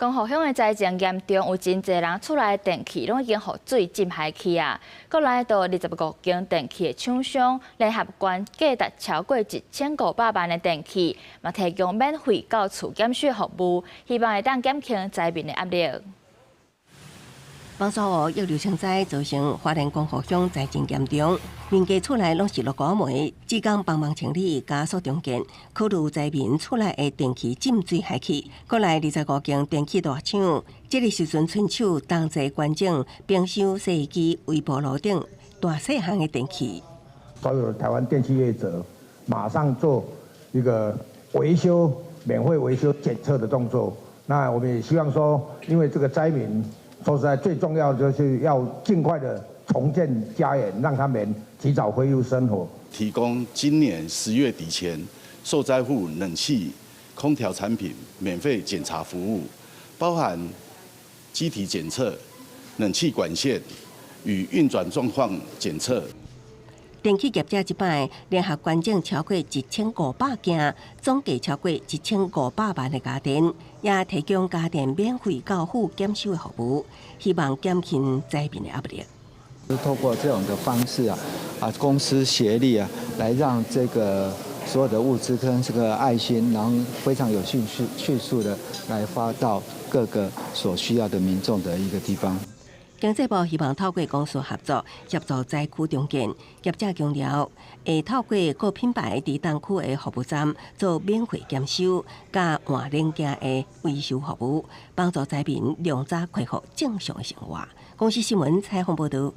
光復鄉的災情嚴重，有真濟人厝內電器攏已經予水浸海去啊！國內都25間電器的廠商聯合捐價值超過1500萬的電器，嘛提供免費到厝檢修服務，希望會當減輕災民的壓力。枋山湖逆流成災，造成花蓮光復鄉災情嚴重，民家厝內攏是落孤梅，志工幫忙清理，加速重建。考慮災民厝內的電器浸水害去，國內25間電器大廠，這个時陣伸手同齊捐贈冰箱、洗衣機、微波爐等大細項的電器。所有台灣電器業者馬上做一個維修、免費維修檢測的動作。那我們也希望說，因為這個災民，說實在，最重要就是要盡快的重建家園，讓他們提早恢復生活。提供今年10月底前受災戶冷氣、空調產品免費檢查服務，包含機體檢測、冷氣管線與運轉狀況檢測。電器業者這擺聯合捐贈超過1500件，總計超過1500萬的家電，也提供家電免費到府檢修的服務，希望減輕災民的壓力。透過這種的方式啊，公私協力啊，來讓這個所有的物資跟這個愛心，然後非常有迅速、迅速的來發到各個所需要的民眾的一個地方。經濟部希望透過公私合作，協助災區重建。業者強調，會透過各品牌佇當區的服務站做免費檢修，佮換零件的維修服務，幫助災民量早恢復正常的生活。公視新聞採訪報導。